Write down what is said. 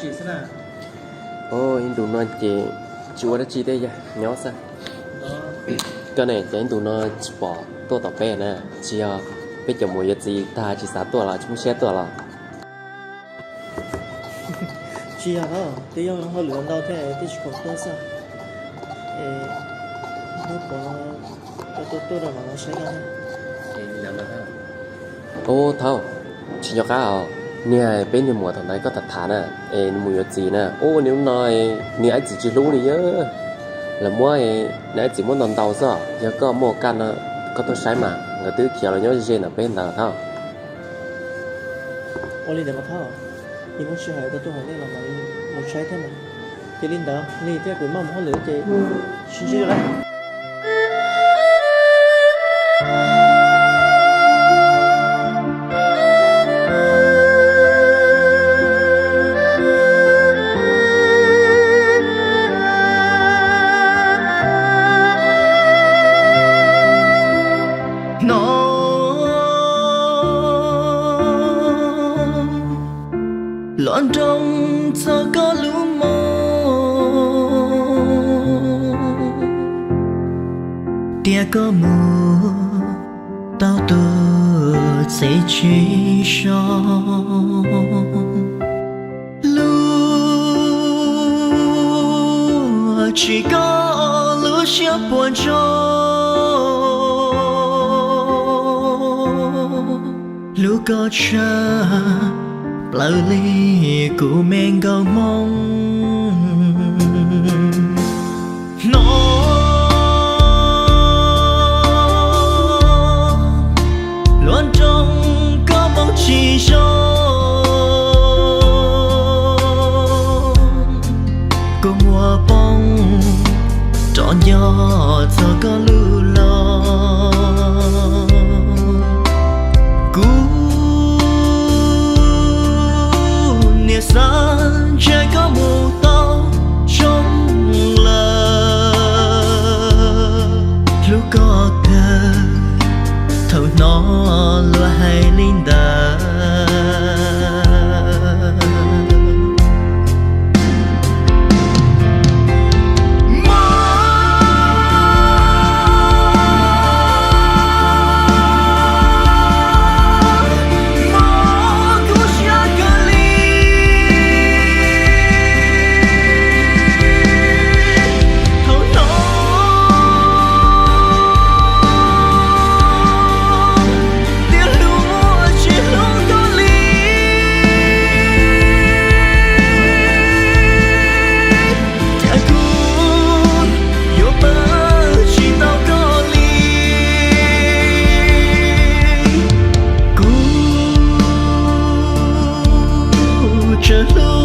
Ib ntus no ces tsis ua dab tsi thiab, yog nyob xwb. Koj ne, ces ib ntus no tsis pom tuaj tom peb na, tsis yog peb cov mus yuav txiv tag tsis xav tuaj los tsis muaj siab tuaj los? Tsis yog, twb yog hauj lwm ntau thiab twb tsis pom tuaj xwb. Hnub puav no koj tuaj tuaj rau mam los saib koj. Ub thaub, tsis nco qab os, niag peb niag muam thaum ntawd koj tham tham na, es nws mus yuav txiv na, ub nws lub no nws aib txiv tsis hlub li yog, lawv muab, nws aib txiv muab ntau ntau xwb, yog koj muaj kaj no koj tuaj saib mas nkawd twb khiav los nyob ze ze ntawm peb ntawd thaub. Ua li ntawd mas thaub, yus muaj sij hawm tau tuaj hauv nej los mas mus saib thiab mas. Ces li ntawd li thiab kuv maj mus hauj lwm ces sib ntsib dua lawm. No los nroo txog koj lub moov, tias koj mus tau tus txiv tsis so. Luag tsis koj lub siab puas ntsoog, hlub koj tshaj plaws li kuv me nkauj hmoob. No luag nroo koj moov tsis zoo, kuv muaj poob rov nco txog koj lub los. Kuv niam xav ntshe koj mus tau zoo lawm, hlub koj kawg thaum hnov luag hais li ntawd. Cas kuv yuav pab tsis tau koj li, kuv tseem hlub